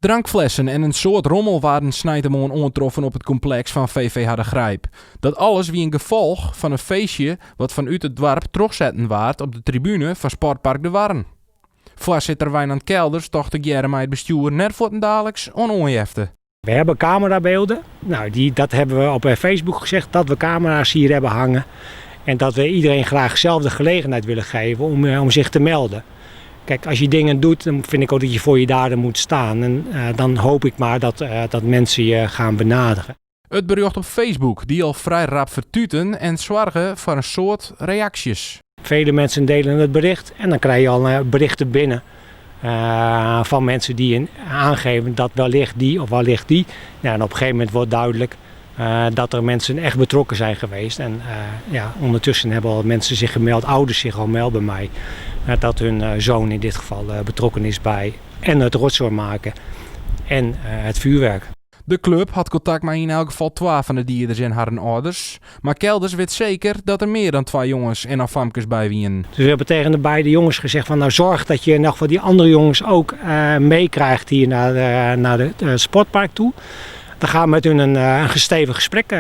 Drankflessen en in soad rommel waarden sneintemoarn oantroffen op it kompleks fan VV Hardergrijp. Dat alles wie in gefolch fan in feestje wat fanút it doarp trochsetten waard op de tribune fan Sportpark De Warren. Foarsitter Wijnand Kelders tocht tegearre mei it bestjoer net fuortendaliks oan oanjefte. We hebben camerabeelden. Nou, die, dat hebben we op Facebook gezegd, dat we camera's hier hebben hangen. En dat we iedereen graag zelf de gelegenheid willen geven om, om zich te melden. Kijk, als je dingen doet, dan vind ik ook dat je voor je daden moet staan. En dan hoop ik maar dat, dat mensen je gaan benaderen. It berjocht op Facebook die al frij rap fertuten en soarge foar in soad reaksjes. Vele mensen delen het bericht en dan krijg je al berichten binnen van mensen die aangeven dat wellicht die of wellicht die. Nou, en op een gegeven moment wordt duidelijk dat er mensen echt betrokken zijn geweest. En ja, ondertussen hebben al mensen zich gemeld, ouders zich al meld bij mij, dat hun zoon in dit geval betrokken is bij en het rotzooi maken en het vuurwerk. De klup hat kontakt mei yn elk gefal twa fan de dieders en harren âlders, mar Kelders wit seker dat der mear dan twa jonges en of famkes by wienen. Dus we hebben tegen de beide jongens gezegd van nou zorg dat je in elk geval die andere jongens ook meekrijgt hier naar het sportpark toe. Dan gaan we met hun een gestevig gesprek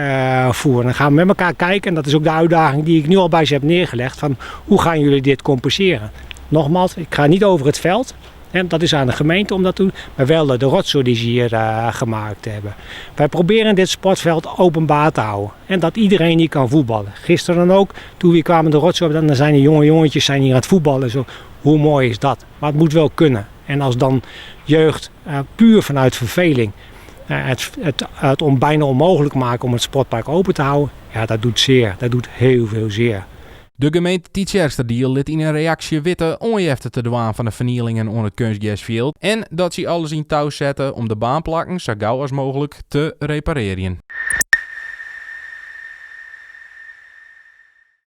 voeren. Dan gaan we met elkaar kijken en dat is ook de uitdaging die ik nu al bij ze heb neergelegd. Van hoe gaan jullie dit compenseren? Nogmaals, ik ga niet over het veld. En dat is aan de gemeente om dat te doen, maar wel de rotzooi die ze hier gemaakt hebben. Wij proberen dit sportveld openbaar te houden en dat iedereen hier kan voetballen. Gisteren dan ook, toen we hier kwamen de rotzooi, dan zijn de jonge jongetjes zijn hier aan het voetballen. Zo, hoe mooi is dat? Maar het moet wel kunnen. En als dan jeugd puur vanuit verveling het bijna onmogelijk maken om het sportpark open te houden, ja, dat doet zeer. Dat doet heel veel zeer. De gemeente Tytsjerksteradiel lit yn in reaksje witte oanjefte te dwaan fan de fernielingen oan it keunstgersfjild en dat sy alles yn tou sette om de baanplakken sa gau as mooglik te reparearjen.